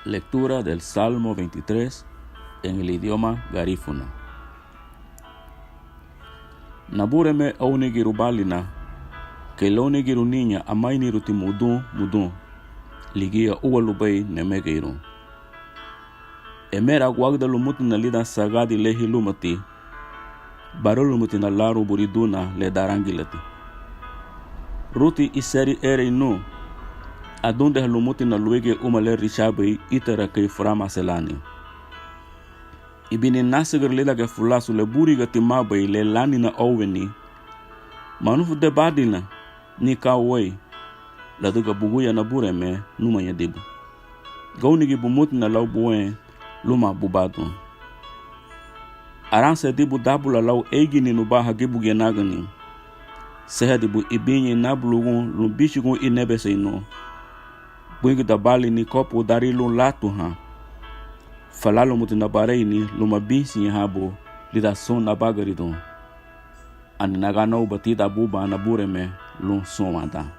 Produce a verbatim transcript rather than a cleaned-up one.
Lectura del Salmo veintitrés en el idioma garífuna. Nabureme óunigirubalina, kei lóunigiruniña amainiruti mudún mudún, ligía úa lubéi nemegeirun. Emeraguagüda lumutina lidan sagadi le hilumati, barǘ lumutina larun burí duna le darangilati. Ruti iseri erei nun, adundeha lumutina luéigiñe üma le richabei ítara kei füramase lani. Ibini násügürü lídangiñe fulasu le búrigatimabei le lánina óunweni, manufudebadina ni ka uéi, ladüga buguya, Nabureme, númañadibu. Góunigi bumutina lau buén luma bubadun. Aransedibu dábula lau éigini nubá hagibugiñe nágani. Séhadibu ibiñein nábulugun lun bíchugun inebesei nun. Buíngüdabalin ni kopu darí lun látuhan. Falá lumutina bareini luma bínsiñehabu lidan sun nabagaridun, ani naganóuba tidan buban, Nabureme, lun súnwandan.